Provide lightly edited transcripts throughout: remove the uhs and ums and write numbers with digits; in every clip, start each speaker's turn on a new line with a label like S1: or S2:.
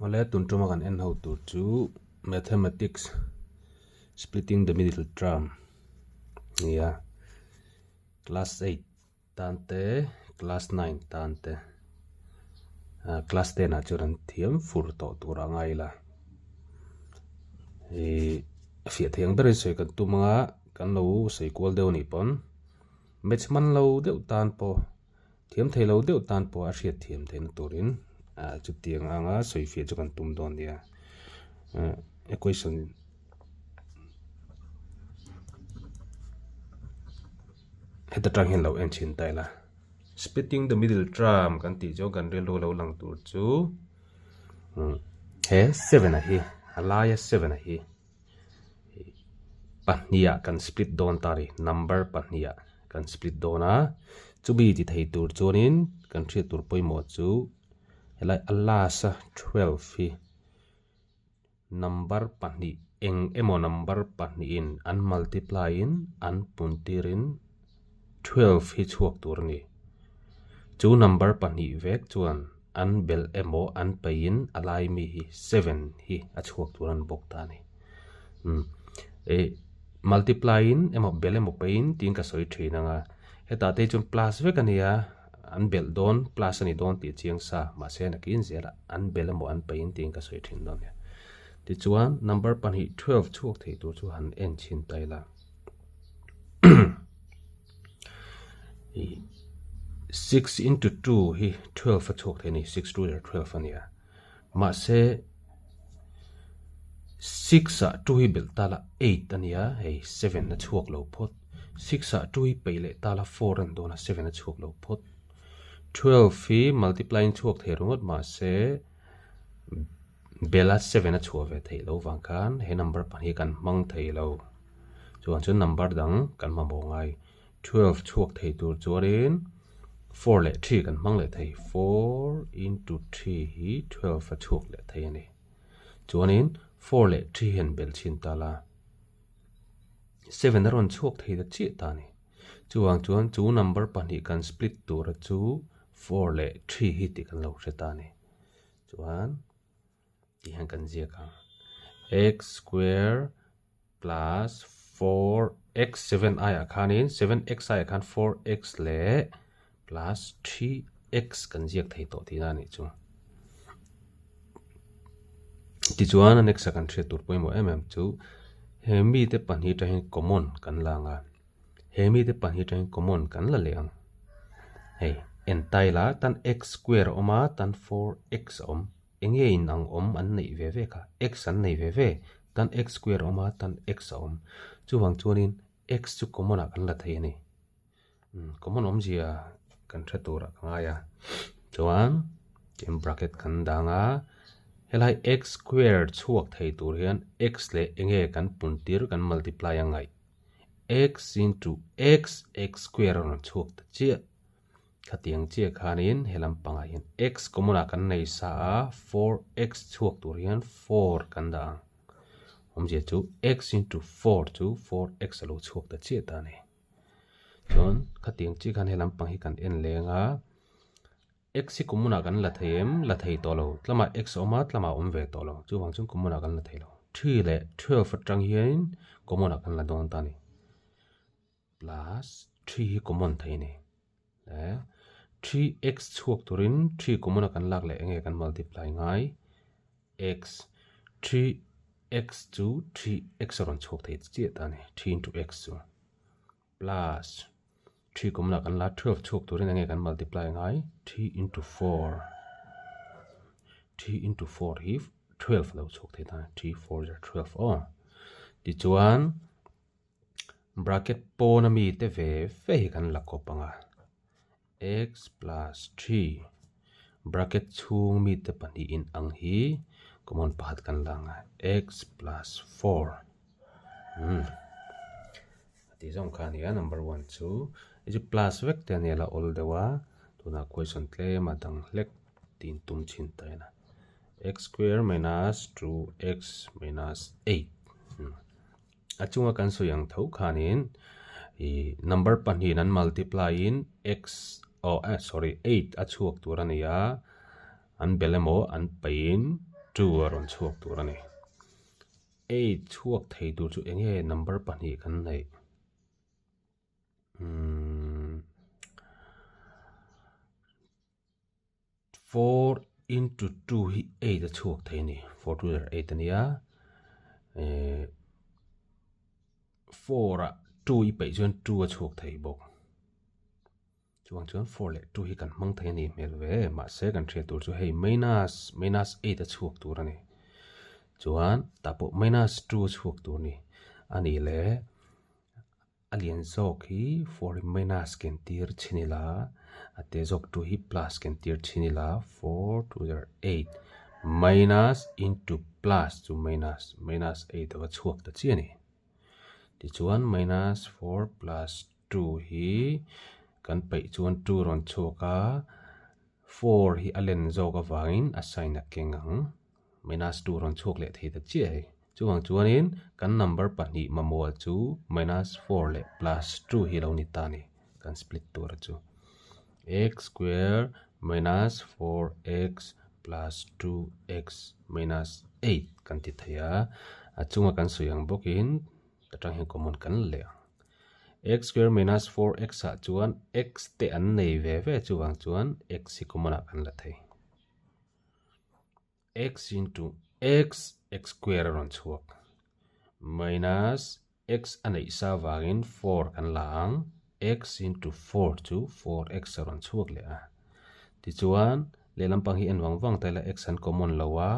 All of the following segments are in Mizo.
S1: Awle tun tuma kan en ho tur chu mathematics splitting the middle term nia class eight tan te class nine tan te ah class ten ah chuan an thiam fur tawh tur a ngai ila ihh a fiah thei ang berin sawi kan tum anga kan lo sawi kual deuh a nih pawn match man lo deuh tan pawh. Thiam thei lo deuh tan pawh a hriat thiam theihna turin ah chutiang anga sawi fiah chu kan tum dawn nia. Equation heta tang hian lo en chhin ta ila. Splitting the middle term kan tih chuan kan rilru lo lang tur chu he seven a hi a laia seven a hi pahniha kan split dawn ta a ni number pahniha kan split dawn a chumi ti thei tur chuanin kan hriat tur pawimawh chu helai a last a twelve hi number pahnih eng emaw number pahnihin an multiply in an pun tirin twelve hi chhuak tur a ni chu number pahnih vek chuan. An belh emaw an peihin a lai mi hi seven hi a chhuak tur an bawk ta a ni. Umm eh multiply in emaw belh emaw peihin tiin ka sawi thin ang a, hetah te hi chuan plus vek a nia, an belh dawn plus a ni dawn tih a chiang sa mahse nakin zelah an belh emaw an peihin tiin ka sawi thin dawn a nia. Tichuan number pahnih twelve chhuak thei tur chu han en chhin ta ila. Six into two hi twelve a chhuak thei a ni six two zero twelve a nia mahse six ah two hi belh ta la eight a nia hei seven a chhuak lo phawt six ah two hi peih leh ta la four a ni dawn a seven a chhuak lo phawt twelve hi multiply in chhuak thei ringawt mahse bela seven a chhuah ve theih loh vang khan he number pahnih kan hmang thei lo chuan chuan number dang kan mamawh ngai twelve chhuak thei tur chuanin four leh three kan hmang leh thei four into three hi twelve a chhuak leh thei a ni chuanin four leh three hian bel chhin ta la seven a rawn chhuak thei ta chiah ta a ni chuvang chuan chu number pahnih kan split tura chu four leh three hi tih kan lo hre ta a ni. Chuan tih hian kan ziak ang x square plus 4x 7 aiah khanin 7x aiah khan 4x leh plus 3x kan ziak thei tawh tihna a nih chu. Tichuan a next a kan hriat tur pawimawh em em chu he mite pahnih atang hian common kan la ang a. He mite pahnih atangin common kan la leh ang. Hei, en taila tan x square a awm a, tan 4x a awm. Enge in ang awm an neih ve ve kha? X an nei ve ve. Tan x square a awm a, tan x a awm. Chuvang chuanin x chu common ah kan la thei a ni. Common awmzia kan hre turah ka ngai a. Chuan in bracket kan dang a, helai x square chhuak thei tur hian x leh enge kan pun tir kan multiply a ngaih. X into x, x square a rawn chhuak ta chiah. Khatiang chiah khanin he lampangah hian x common ah kan nei sa a, 4x chhuak tur hian 4 kan dah ang. Awmzia chu x into 4 chu 4x a lo chhuak ta chiah ta a ni. Chuan khatiang chiah khan he lampang hi kan en leng a, x hi common ah kan la thei em? La thei tawh lo. Tlamah x a awm a, tlamah a awm ve tawh lo. Chuvang chuan common ah kan la thei lo. Three leh twelve atang hianin common ah kan la dawn ta a ni. Plus three hi common thei a ni. Le three x chhuak turin three common a kan lak leh enge kan multiply ngai x three x chu three x a rawn chhuak thei chiah ta a ni. Three into x chu. Plus three common ah kan la twelve chhuak turin enge kan multiply ngai three into four three into four hi twelve lo chhuak thei ta three four zero twelve aw tichuan bracket pawn ami te ve ve hi kan la kawp anga x plus three bracket chhung mi te pahnih in ang hi common pakhat kan la anga x plus four umm a tih zawng kha a ni a number one chu hei chu plus vek te a nia la awl deuh a tunah question tlem a dang hlek tih in tum chhin ta ila x square minus two x minus eight a chunga kan sawi ang tho khanin ih number pahnihin an multiply in x aw eh sorry eight a chhuak tur a ni a an bel emaw an peihin. 2 a rawn chhuak tur a ni. Eight chhuak thei tur chu eng nge number pahnih kan neih? Umm 4 into 2 hi 8 a chhuak thei a ni. 4 two zar 8 a nia. Eh 4 ah 2 i peih chuan 2 a chhuak thei bawk. Chuang chuan 4 leh 2 hi kan hmang thei a ni hmel ve. Mahse kan hriat tur chu hei minus minus 8 a chhuak tur a ni. Chuan tah pawh minus 2 a chhuak tur a ni. A nih leh A lian zawk hi four hi minus ken tir chhin ila, a te zawk two hi plus ken tir chhin ila, four two zero eight minus into plus chu minus, minus eight a va chhuak ta chiah a ni. Tichuan minus four plus two hi kan peih chuan two rawn chhuak a, four hi a len zawk avangin a sign a keng ang. Minus two rawn chhuak leh thei ta chiah hei. Chuvang chuanin kan number pahnih mamawh chu minus four leh plus two hi lo ni ta ni kan split tur chu. X square minus four x plus two x minus eight kan ti thei a. A chunga kan sawi ang bawkin atang hian common kan la leh ang. X square minus four x ah chuan x te an nei ve ve chuvang chuan x hi common ah kan la thei. X into x, x square a rawn chhuak. Minus x a neih sa vangin 4 kan la ang. X into 4 chu 4x a rawn chhuak leh a. Tichuan, lehlam pang hi en vang vang ta ila x an common lo a,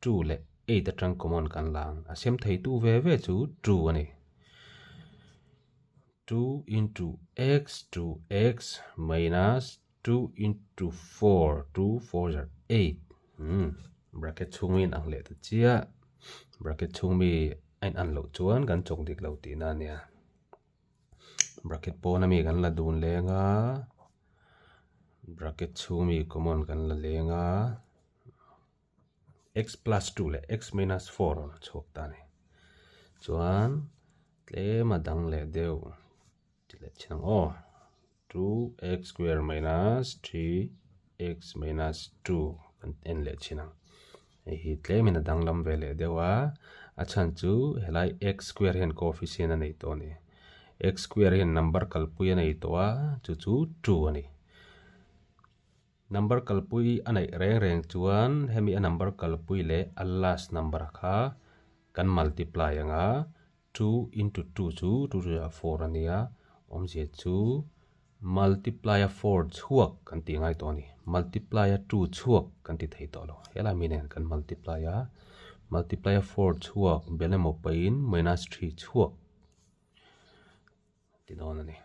S1: 2 leh 8 atang common kan la ang. A siam theitu ve ve chu 2 a ni. 2 into x to x minus 2 into 4 2 4 zar 8 hmm bracket chhung mi in ang leh ta chiah bracket chhung mi a in an loh chuan kan chawk dik lo tihna a nia bracket pawn ami kan la dun leng a bracket chhung mi common kan la leng a x plus 2 leh x minus 4 rawn chhuak ta a ni chuan tlem a dang leh deuh Ti leh chin ang aw. 2x square minus 3x minus 2 kan en leh chin ang. Hei hi tlemin a danglam ve leh deuh a. A chhan chu helai x square hian coefficient a nei tawh a ni. X square hian number kalpui a nei tawh a, chu chu 2 a ni. Number kalpui a neih reng reng chuan hemi a number kalpui leh a last number kha kan multiply ang a, Two into two chu two to the four a nia, awmzia chu multiply a four chhuak kan tih ngai tawh a ni. Multiply a two chhuak kan ti thei tawh lo. Helai mi nen kan multiply a, multiply a four chhuak bel emaw pahin minus three chhuak ti dawn a ni.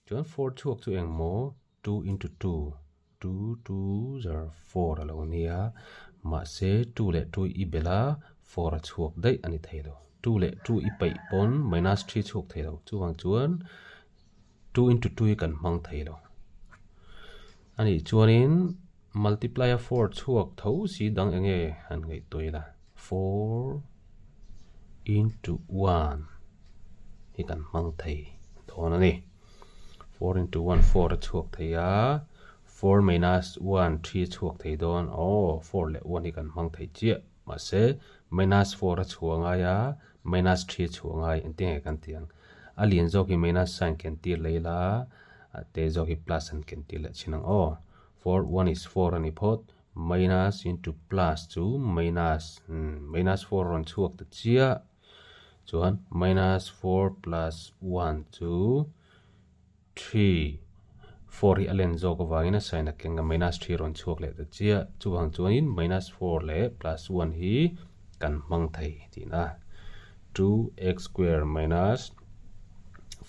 S1: Chuan four chhuak chu eng maw two into two, two two zar four a lo nia, mahse two leh two i belh a four a chhuak daih a ni thei lo. Two leh two i paih pawn minus three chhuak thei lo. Chuvang chuan two into two hi kan hmang thei lo. A nih chuanin multiply a four chhuak tho si dang eng nge han ngaihtuah ila four into one hi kan hmang thei dawn a ni. 4 into 1 4 a chhuak thei a 4 minus 1 3 a chhuak thei dawn aw 4 leh 1 hi kan hmang thei chiah mahse minus 4 a chhuah ngai a minus 3 a chhuah ngai engtin nge kan tih ang a lian zawk hi minus sign ken tir leh ila a te zawk hi plus an ken tir leh thin ang aw 4 1 is 4 a ni phawt minus into plus chu minus minus 4 rawn chhuak ta chiah. Chuan minus four plus one chu three, four hi a len zawk avangin a sign a keng a minus three rawn chhuak leh ta chiah. Chuvang chuanin minus four leh plus one hi kan hmang thei tihna. Two x square minus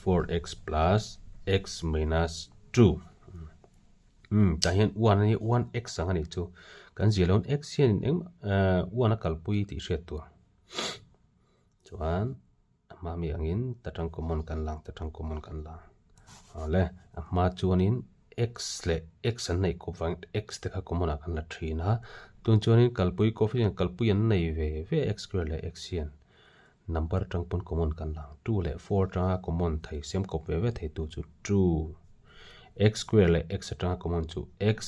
S1: four x plus x minus two. Umm tah hian one a nia one x ang a nih chu. Kan zia loin x hianin engmah one a kalpui tih hriat tur. Chuan a hma mi angin ta tang common kan lang ta tang common kan lang awle a hma chuanin x leh x an neih kawp vangin x te kha common ah kan la thin a tun chuanin kalpui coefficient kalpui an nei ve ve x square leh x hian number atang pawn common kan lang two leh four atanga common thei sem kawp ve ve thei tu chu two x square leh x atanga common chu x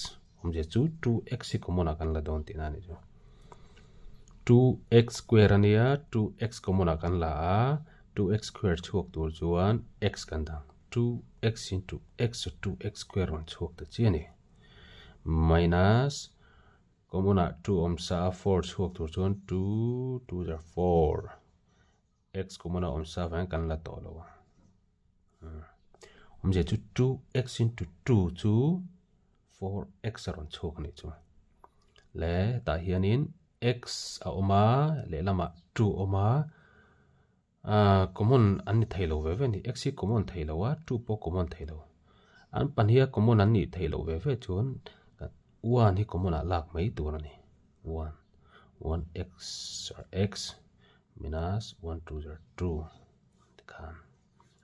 S1: awmzia chu two x hi common ah kan la dawn tihna a nih chu. 2x square a nia, 2x common ah kan la a, 2x square chhuak tur chuan x kan dang. 2x into x chu 2x square rawn chhuak ta chiah a ni. Minus common ah 2 awm sa a, 4 chhuak tur chuan 2 2 zar 4. X common a awm sa vang kan la tawh lo a. Awmzia chu 2x into 2 chu 4x a rawn chhuak a nih chu. Le tah hianin x a awm a, lehlamah 2 a awm a, ah common an ni thei lo ve ve a ni. X hi common thei lo a, 2 pawh common thei lo. An pahniha common an nih theih loh ve ve chuan 1 hi common ah lak mai tur a ni. 1, 1 x or x minus 1 2 zero 2 tikhan.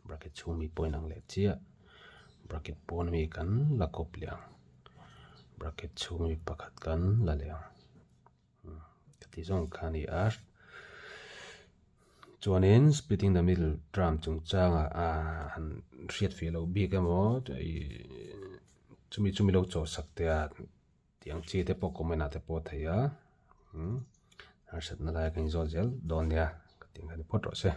S1: Bracket chhung mi pawhin ang leh chiah. Bracket pawn mi kan la kawp leh ang. Bracket chhung mi pakhat kan la leh ang. Ka ti zawng kha a ni a. Chuanin splitting the middle term chungchanga han hriat fih loh bik emaw chumi chumi lo chawhsak te a tiang chi te pawh comment ah te pawh a thei a. Harsatna lai kan inzawt zel dawn nia ka tih ang kha ni phawt rawh se.